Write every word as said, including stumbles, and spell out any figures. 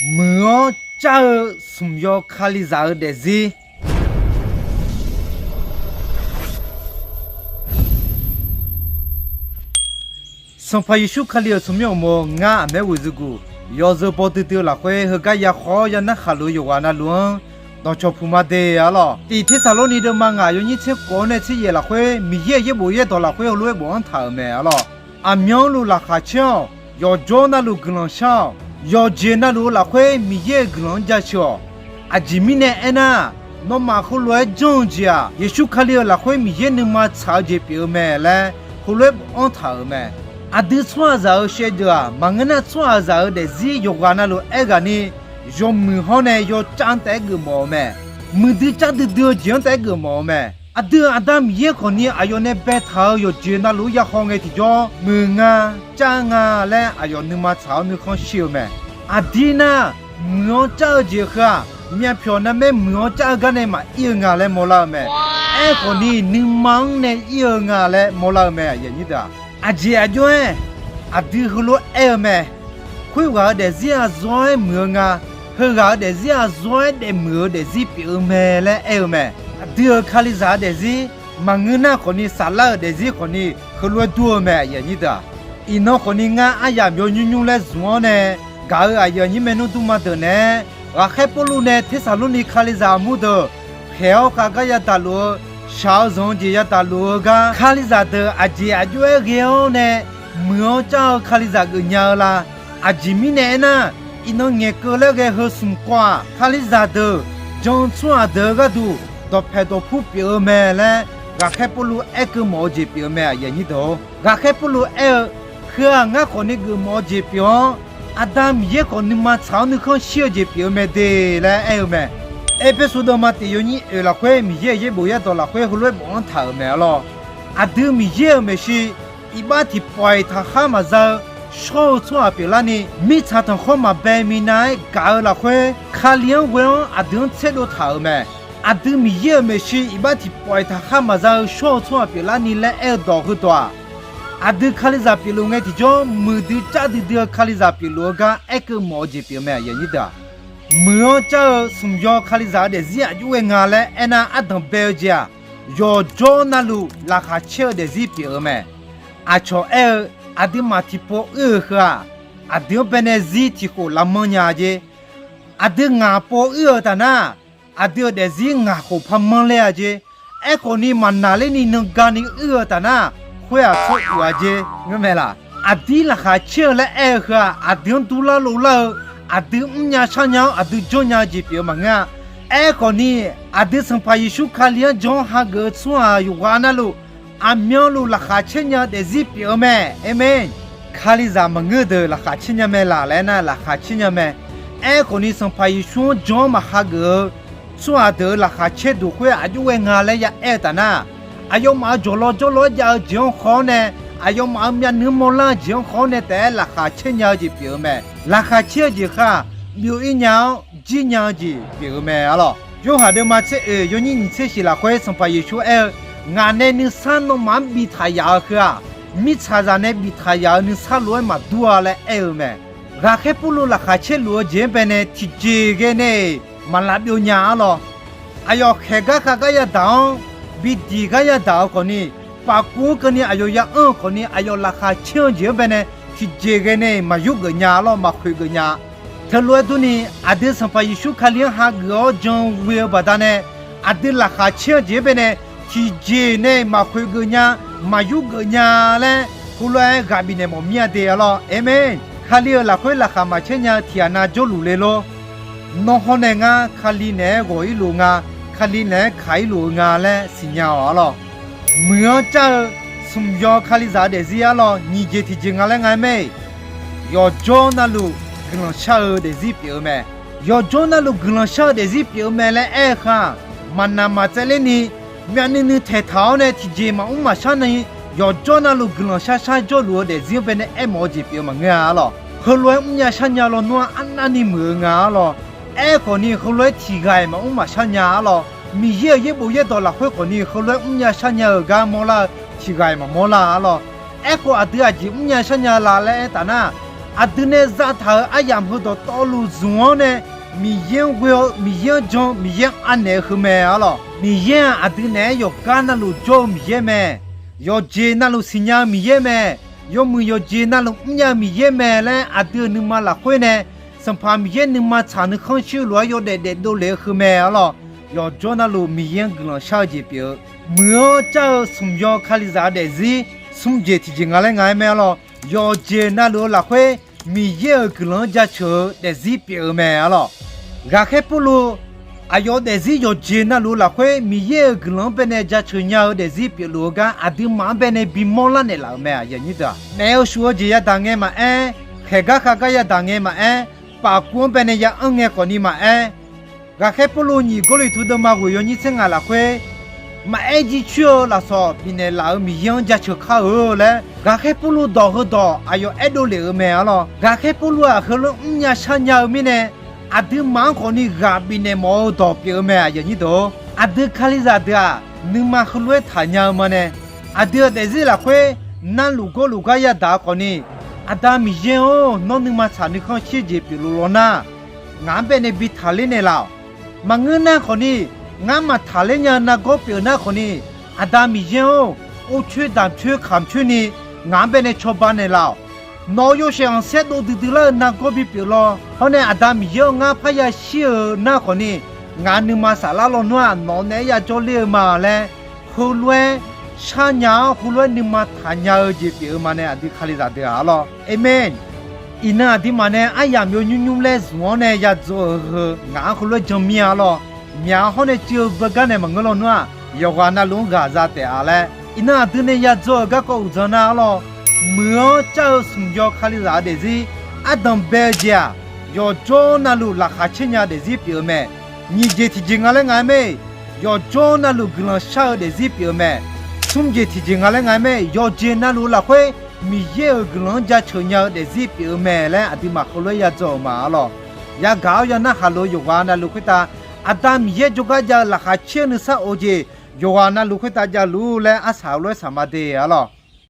Muiq-anr car-eu smq yaw Kalizaq-eu daefzir. Sanqpaq Yeqsur Kali-euq tsawrmyanr uqmov ngar aqmaer ghoeqzuguq yawzeu baw duidui-eu lafkhoer heugar ya khawf-awr ya narhaq luf-eu yawqghaq navluf-anr dawqcawq puq ma de arlawr. Tiq Tersaqlorni deuvma ngaq yawnyir tser khof-awr nae tser yaef lafkhoer Miqyaer-euq yaerbof yaerdawq lafkhoer heulof-aer bofanr taq-euq mae arlawr. Aqmyanluf laqkhaq caer-awq. Yawqjawr navluf guiqlanq shar-awq. Yawqjeq navluf-eu lafkhoer Miqyaer-euq guiqlanq-anr jaceuq-awq. Aqjeq mirnae aernar, nawmaf heulof-aer janr-eu jeq-aq, Yeqsur Kali-euq lafkhoer Miqyaer nuima tsaq-eu jeq pyeuf-eu mae laer heulof-aer bofanr taq-euq mae. Aqdui tsawrhaqzaq-euq shaevdeuq-aq, maqngeur nar tsawrhaqzaq-euq daefzir yawqghaq navluf aerghaqni yawmuiq hawr nae yawcav-anr taef-aer geufmawf-eu mae. Muiqdui cav duidui-eu jeq-anr taef-aer geufmawf-eu mae. Aqdui-euq Aqda Miqyaer khawfni aqyawf nae baetaq-euq yawqjeq navluf-anr ya haw ngae tiqjawr, muiq nga, car nga laer aqyawf nuima tsaq-awr nuikhanr shir-eu mae. Aqdir nar, muiq-anr car-eu jeq heu-aq, myavpyawq narmaer muiq-anr car-eu gar nae maqir-eu nga laer mawrlar-eu mae. Aerkhawfni nuima-anr nae ir-eu nga laer mawrlar-eu mae. Aqjeq aqjox-aer, aqdui heulof-aer aer-eu mae. Khoerghaq-euq daefzir-aq zawr-aer muiq-eu nga. Heughaq-euq daefzir-aq zawr-aer daefmuiq-eu daefzir pyeuf-eu mae laer aer-eu mae. Aqdui-euq Kalizaq-eu daefzir maqngeur nar khawfni, saflar-euq daefzir khawfni heulof-aer dur-eu mae. Iqnan khawfni ngar aryamq yawnymr nymr laer zmq-awr nae gaq-euq aqyuif aqnyir maernmr dmrma deuq naeq-aer, ghaqkhaer Pawrluv nae Tersaqlorni Kalizaq armur deuq khaeq-awr khav gar yadaq luf-eu, shaq-eu zanq-eu jeq yadaq luf-eu gar, Kalizaq deuq aqjeq aqjox-aer ghae-awr nae muiq-anr car-eu Kalizaq geufnya-eu la? Aqjeq mirnae aernar, iqnan ngaeqkeuv laer ghae heu smq kawv-aq, Kalizaq deuq jan-eu tsawrhaq deuq-eu gharduq dawqpaeq dawqpur pyeuf-eu mae laer ghaqkhaer Pawrluv aerkeuv mawf-eu jeq pyeuf-eu mae. Ghaqkhaer Pawrluv aer-eu, Heu-aq ngar khawfni geufmawf-eu jeq pyeuf-awr, Aqda Miqyaer khawf nuima tsaq-awr nuikhanr shir-eu jeq pyeuf-eu mae de laer aer-eu mae. Erpersu deuvma tiq yawnyir oeq lafkhoer Miqyaer-euq yaerbof yaerdawq lafkhoer heulof-aer bofanr taq-euq mae arlawr. Aqdui Miqyaer-euq maeqshi iqbax tiqpawf-iq taqkhar maqza-eu shawr-eu tsawrhaq pyeuflarni, mirtsaq tanqkhawr maqbae minav-aer gaq-eu lafkhoer, Kali-anr ghoe-awr aqdui-anr tserdov taq-euq mae. Aqdui Miqyaer-euq maeqshi iqbax tiqpawf-iq taqkhar maqza-eu shawr-eu tsawrhaq pyeuflarni laer aer-eu dawq heudawq-aq, aqdui Kalizaq pyeufluf ngae tiqjawr, muiqdui car duidui-eu Kalizaq pyeufluf-eu gar aerkeuv mawf-eu jeq pyeuf-eu mae. Muiq-anr car-eu smq yaw Kalizaq-eu daefzir aqjox ghae nga laer aernar, ardanq bae-eu jeq-aq, yawqjawr navluf laqkhaq caer-eu daefzir pyeuf-eu mae. Aqcawq aer-eu, aqduimaf tiqpov uir-euq heu-aq, aqdui-anr bae nae zir tiqkhof lavmanr nya-a jeq. Aqdui ngaq pov uir-euq taf nar, aqdui-euq daefzir ngaq khof par manr ler-a jeq. Aerkhawfni maqnaqlerni nanga ni uir-eu taf nar, khoer-aq tsawr uq-a jeq ngeur mae laq? Aqdir laqkhaq caer-eu laer aer-eu heu-aq, aqdui-anr durlar lovlar-eu, aqdui mrnya sharnya-awr aqdui janrnya-eu jeq pyeuf-eu maqngeur-a. Aerkhawfni, aqdui Sanqpaq Yeqsur Kali-anr jan-awr hageuf-eu tsawrhaq yawqghaq navluf, aqmyanluf laqkhaq caer nya-eu daefzir pyeuf-eu mae. Amen. Kalizaq maqngeur deuq laqkhaq caer nya mae laq laer nar, laqkhaq caer nya mae. Aerkhawfni, Sanqpaq Yeqsur-anr jan-awr maqhageuf-eu tsawrhaq deuq-euq laqkhaq caer duq khoer aqjox ghae nga laer ya aer-eu taf nar, aqyawfmaf-euq jawqlaw jawrlaw-aer jav-eu jeq-anr khawf-awr nae, aqyawfmaf-euq myavnuiv mawrlar-eu jeq-anr khawf-awr nae taef-aer laqkhaq caer nya-eu jeq pyeuf-eu mae. Laqkhaq caer-eu jeq heu-aq, byov-ir nya-awr jir nya-eu jeq pyeuf-eu mae arlawq. Yorhaq deuvma tser oeq yawnyir nyiq tser shiq lafkhoer Sanqpaq Yeqsur aer-eu, Ngaq nae nuisar nawmaf-anr biftaq yaf-eu heu-aq, mirtsaqzaq nae biftaq yaf-eu nuisar lof-aer maqdur-a laer aer-eu mae. Ghaqkhaer Pawrluv laqkhaq caer luf-eu jeq-anr bae nae tiqjeq ghae nae-iq maq lavbyov nya arlawq. Aqyawf khaeq gar khav gar yadaq-awr, bi diq gar yadaq-eu khawfni, paf kuv-anr keuvni aqyawf ya anr-eu khawfni, aqyawf laqkhaq caer-eu jeq-anr bae nae tiqjeq ghae nae-iq maq yur geuf nya arlawq, maq khoeq geuf nya. Teulof-aer durni, aqdui Sanqpaq Yeqsur Kali-anr hageuf-awr jan ghoe-eu baqdanae, aqdui laqkhaq caer-eu jeq-anr bae nae tiqjeq nae-iq maq khoeq geuf nya, maq yur geuf nya laer heulof-aer ghaq bifnaeq mawf mir-a de arlawq. Amen. Kali-euq lafkhoer laqkhaq maqcaer nya-eu tiqghaq nav jawrluf le lor. Nawr hawr nae ngar Kali naeq-aer ghawq-ir luf-eu nga, Kali naeq-aer kaq-ir luf-eu nga laer siqnya-awq arlawq. Muiq-anr car-eu smq yaw Kalizaq-eu daefzir arlawq, nyiq jeq tiqjeq nga laer nga-aer mae-iq, yawqjawr navluf guiqlanq shar-eu daefzir pyeuf-eu mae. Yawqjawr navluf guiqlanq shar-eu daefzir pyeuf-eu mae laer aer-eu heu-aq, maqnaq maqtsaevler ni, myavnuiv nuiv taeqtaq-awr nae tiqjeq maqmr maqshar ni, yawqjawr navluf guiqlanq shar shar jawrluf-eu daefzir-anr bae nae aermawf-eu jeq pyeuf-eu maqngeur-a arlawq. Heulof-aer mrnya sharnya lawnmr-anr arnavni muiq-eu nga arlawq. Aerkhawfni heulof-aer tiqghaq-iq maqmr maqshar nya arlawq. Miqyaer-euq yaerbof yaerdawq lafkhoer khawfni heulof-aer mrnya sharnya-euq gar mawrlar-eu tiqghaq-iq maqmawr lar arlawq. Aerkhawf aqdui aqjeq mrnya sharnya la laer aertaf nar, Aqdui nae zataq-euq aryamq heu dawqtawvluf zmq-anr nae, Miqyaer-anr ghoe-eu, Miqyaer-anr jan, Miqyaer-anr anaeq-eu heu mae arlawq. Miqyaer-aq, aqdui naeq-aer yawqgar navluf jawr-eu Miqyaer mae. Yawqjeq navluf siqnya-eu Miqyaer mae. Yawmuiq yawqjeq navluf mrnya-eu Miqyaer mae laer aqdui-euq nuima lafkhoer nae, Sanqpaq Miqyaer nuima tsaq nuikhanr shir-eu lof-aer yawdaef daefdov lef-eu heu mae arlawq. Yawqjawr navluf Miqyaer-anr guiqlanq shar-eu jeq pyeuf-eu, muiq-anr car-eu smq yaw Kalizaq-eu daefzir smr jeq tiqjeq nga laer nga-aer mae arlawq. Yawqjeq navluf-eu lafkhoer Miqyaer-euq guiqlanq-anr jaceuq-eu daefzir pyeuf-eu mae arlawq. Ghaqkhaer Pawrluv aqyawf daefzir yawqjeq navluf-eu lafkhoer Miqyaer-euq guiqlanq-anr baenae jaceuq nya-eu daefzir pyeufluf-eu gar aqduimaf-anr baenae bimawr lar naeqlaf-euq mae, aqyuif aqnyir deuq-aq. Naef-eu shuf-eu jeq yadaq ngae maqaer, khaeqgar khargar yadaq ngae maqaer, paf kuv-anr baenae ya anr ngae khawfni maqaer, Ghaqkhaer Pawrluv nyiq Gawrliqtu deuvma ghoeq yawnyir tser ngaq lafkhoer, maqaer jircoer-eu lafsawq bifnaeq laf-euq Miqyaer-anr jaceuq kar-eu laer, Ghaqkhaer Pawrluv dawq heudawq aqyawf aerdov lef-euq mae arlawr. Ghaqkhaer Pawrluv-aq heulof mrnya sharnya-eu mirnae, aqduimaf-anr khawfni ghaq bifnaeq mawf-eu dawq pyeuf-eu mae, aqyuif aqnyir deuq-or. Aqdui Kalizaq deuq-aq, nuima heulof-aer taqnya-eu ma nae, aqdui-euq daefzir lafkhoer navluf gawrluf gar yadaq-eu khawfni, Aqda Miqyaer-or, nawr nuima tsaq nuikhanr shir jeq pyeufluf lawnar, ngaq-anr baenae bi taqler naeqlaf-awq. Maqngeur nar khawfni, ngar maqtaqler nya-eu nargawr pyeuf nar khawfni, Aqda Miqyaer-or, or coer damq coer kamq coer ni ngaq-anr baenae cawba naeqlaf-awq. Nawq-euq yawshaef khanqsaer dov duidui lar-eu nargawr bipyeuf law. Hawr nae Aqda Miqyaer-or, ngar parya shir-eu nar khawfni, ngaq nuima saflar lawnmr-aq, nawq naeq-aer yajawr ler-eu ma laer, heulof-aer sharnya-awr heulof-aer nuima taqnya-eu jeq pyeuf-eu ma nae, aqdui Kalizaq deuq-aq arlawr. Aqmeq. Iqnan aqduimaf nae aryamq yawnymr nymr laer zmq-anr nae yadzaw-euq heu ngaq-anr heulof-aer janmir-a arlawr. Myaq hawr nae cuiv-eu beugar nae maqngeur lawnmr-aq, yawqghaq navluf-anr ghaq za taef-a laer, iqnan aqdui nae yadzaw-euq garkawv uqdzan nar arlawr. Muiq-anr car-eu smq yaw Kalizaq-eu daefzir ardanq bae-eu jeq-aq, yawqjawr navluf laqkhaq caer nya-eu daefzir pyeuf-eu mae. Nyiq jeq tiqjeq nga laer nga-aer mae. Yawqjawr navluf guiqlanq shar-eu daefzir pyeuf-eu mae. Smr jeq tiqjeq nga laer nga-aer mae. Yawqjeq navluf-eu lafkhoer Miqyaer-euq guiqlanq-anr jaceuq nya-eu daefzir pyeuf-eu mae laer aqduimaf heulof-aer yadzaw-euq ma arlawr. Yagaq-awr yanarhaq lof-eu yawqghaq navluf khoertav, Aqda Miqyaer jawrgar jav-eu laqkhaq caer-eu nuisar of-eu jeq yawqghaq navluf khoertav javluf-ur laer arsaq heulof-aer saqma de arlawr.